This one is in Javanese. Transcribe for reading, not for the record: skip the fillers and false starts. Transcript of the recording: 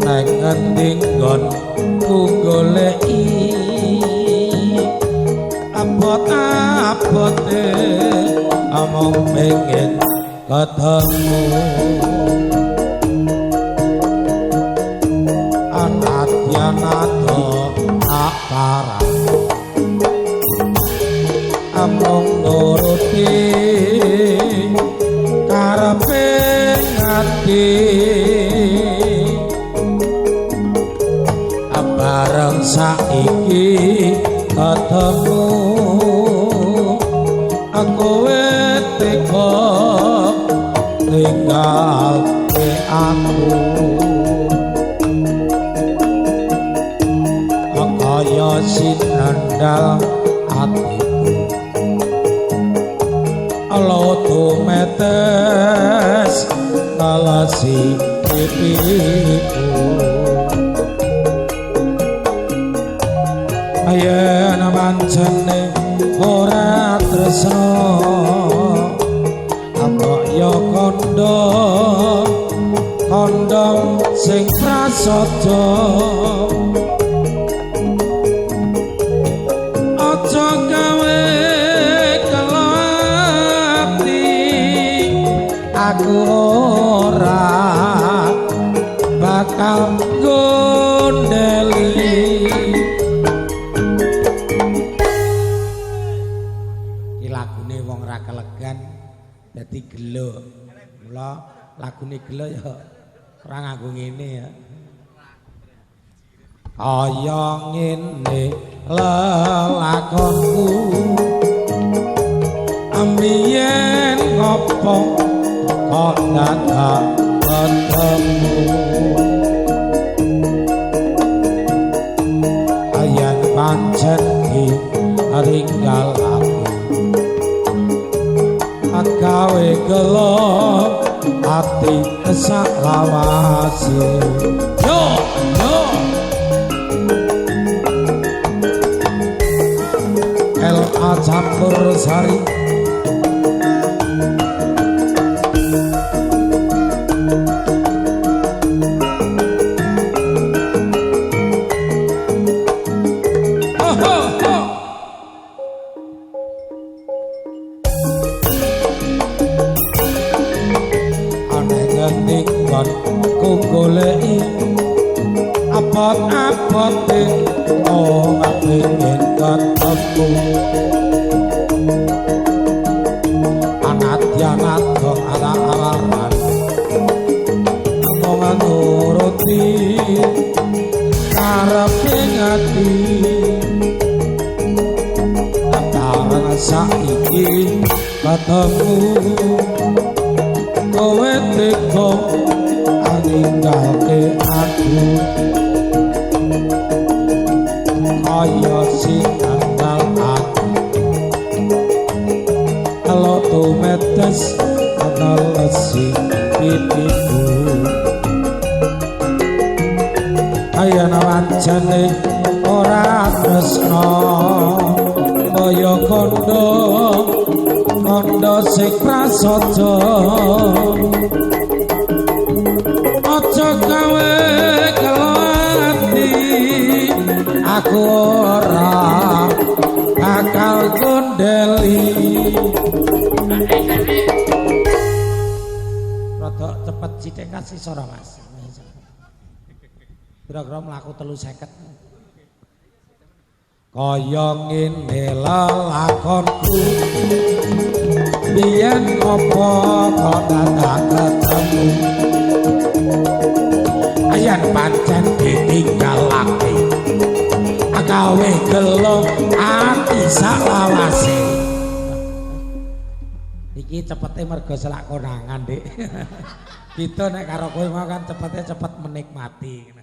Neng ngendi nggonku goleki abot-abote amung pengen ketemu. Anadyan tak parah amung nuruti karepe ati. Bareng saiki ketemu aku tega ninggalke aku. Kaya sinandal atiku lodo metes ngelesi pipiku. Yen pancene ora tresno apa ya kandha kandha sing prasaja. Aja gawe kelo ati aku ora bakal gondeli. Iki lagune wong ra kelegan dadi gelo. Mula lagune gelo ya ora nganggo ngene ya. Kaya ngene lelakonku ambiyen ngopo kok dadak ketemu. Ayan pancen ditinggal aku gawe gelo ati sak lawase. Yo yo LA campur sari. Ho ho ho. Aneh ngendi nggonku goleki abot-abote ora pengen ketemu. Anadyan adoh ara-aran mung nuruti karepe ati. Bareng saiki ketemu kowe tega ninggalke aku. Kaya sinandal ati loto metes ngelesi pipiku. Ayan wancane ora tresno kaya kandha kandha sing prasaja. Aja gawe kelo ati aku ora bakal gondeli. Rada cepet sithik kasih sora Mas. Kira-kira mlaku 350. Kaya ngene lelakonku biyen apa kok dadak ketemu. Ayan pancen ditinggalake gawe gelo ati. Saklawase. Iki cepete mergo selak konangan, Dik. Kita nek karo kowe mau kan cepete cepet menikmati.